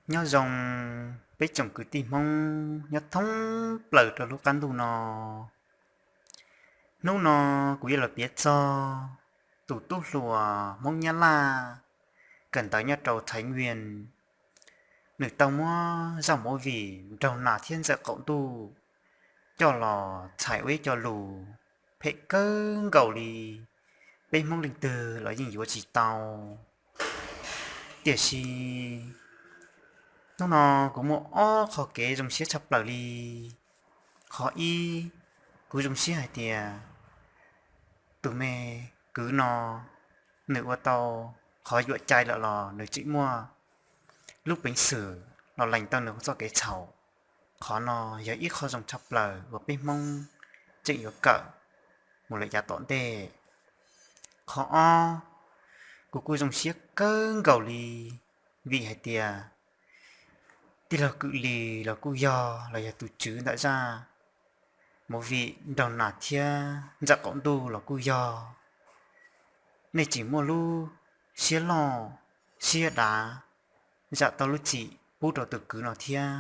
Nyob zoo peb tsoom kwv tij Hmoob nyob thoob plaws rau lub qab ntuj no. Hnub no kuv yuav los piav txog tus tub hluas Hmoob Nyab Laj kawm ntawv nyob rau Thaiv Vias, nws tau muab zaj movie Nraug Nas thiab Ntxawm Qaum Ntuj coj los txhais ua ib co lus phem kawg nkaus li, peb Hmoob leej twg los yeej yuav tsis tau. Tiam sis hnub no kuv muaj ob qho kev zoo siab tshaj plaws li. Qhov ib, kuv zoo siab hais tias tus me kwv no nws ua tau qhov yuam cai lawm los nws tseem muaj lub peev xwm los lees tau nws txoj kev txhaum. Qhov no yog ib qho zoo tshaj plaws uas peb Hmoob tseem yuav kawm mus lawm yav tom ntej. Qhov ob, kuv kuj zoo siab kawg nkaus li vim hais tias tij laug Kwm Lis los kuj yog, los yog tus tswv ntawm zaj movie Nraug Nas thiab Ntxawm Qaum Ntuj los kuj yog, nej tseem muaj lub siab loj siab dav zam tau lub txim pub rau tus kwv no thiab.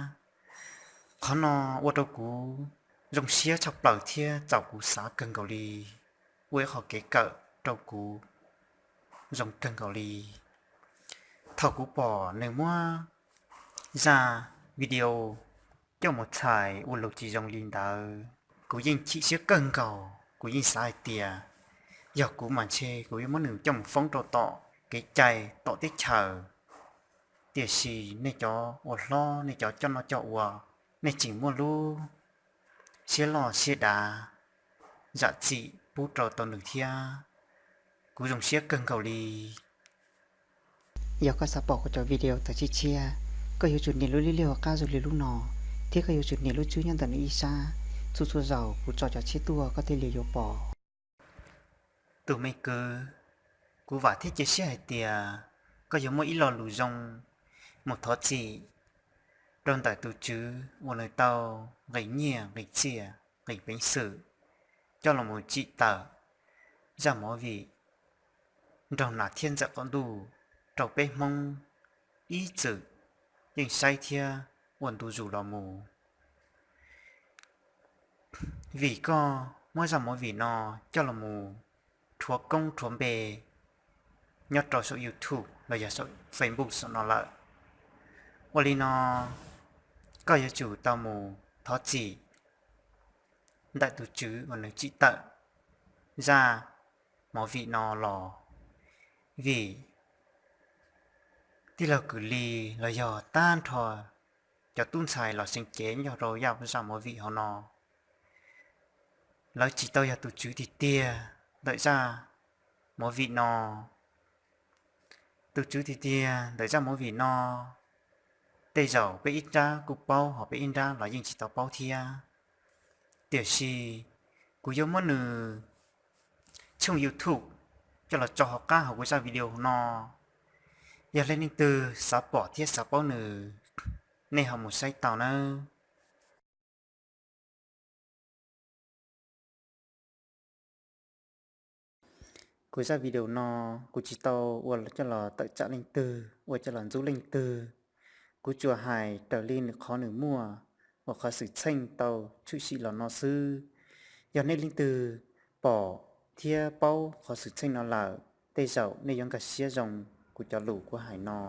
Qhov no ua rau kuv zoo siab tshaj plaws thiab txaus kuv xav kawg nkaus li, ua ib qho kev kawm rau kuv zoo kawg nkaus li. Thaum kuv pom nws muab zaj video coj mus txhais ua lus tsis zoo li ntawd, kuv yeej chim siab kawg nkaus. Kuv yeej xav hais tias yog kuv mas ntshe kuv yuav muab nws coj mus foob rau tom kev cai tom teb chaws. Tiam sis nej cov ua hlob, nej cov coj noj coj ua, nej tseem muaj lub siab loj siab dav zam txim pub rau tau nws thiab. Kuv zoo siab kawg nkaus li. Yog koj xav pom kuv cov video tawm tshiab tshiab, koj yuav tsum nias lub liab liab hauv qab zoo li lub no, thiab koj yuav tsum nias lub tswb nyob ntawm nws ib sab. Txhua txhua zaus kuv tso cov tshiab tuaj koj thiaj li yuav pom. Tus me kwv, kuv vam thiab cia siab hais tias koj yuav muaj ib lo lus zoo mus thov txim rau ntawm tus tswv uas nws tau nqis nyiaj nqis txiaj nqis peev xwm coj los mus tsim tawm zaj movie Nraug Nas thiab Ntxawm Qaum Ntuj rau peb Hmoob ib txwm yeej saib thiab ua ntu zus los mus. Vim koj muab zaj movie no coj los mus rhuav koob rhuav npe nyob rau saum YouTube los yog saum Facebook saum no lawm, ua li no koj yuav tsum tau mus thov txim ntawm tus tswv uas nws tsim tawm zaj movie no los, vim tij laug Kwm Lis los yog tag nrho cov tub ntxhais los seev cev nyob rau zaj movie hauv no, lawv tsis tau yog tus tswv tiag tiag ntawm zaj movie no. Tus tswv tiag tiag ntawm zaj movie no, tej zaum peb ib nrab kuj paub, ho peb ib nrab los yeej tsis tau paub thiab. Tiam sis kuv yuav muab nws tshooj YouTube coj los tso hauv qab hauv kuv zaj video no. Yog leej twg xav pom thiab xav paub nws, nej ho mus saib tau nawb. Kuv zaj video no kuv tsis tau ua coj los tawm tsam leej twg, ua coj los ntxub leej twg. Kuv tsuas hais raws li nws qhov nws muaj uas qhov xwm txheej tau tshwm sim los no xwb. Yog nej leej twg pom thiab paub qhov xwm txheej no lawm, tej zaum nej yuav nkag siab zoo kuv cov lus kuv hais no.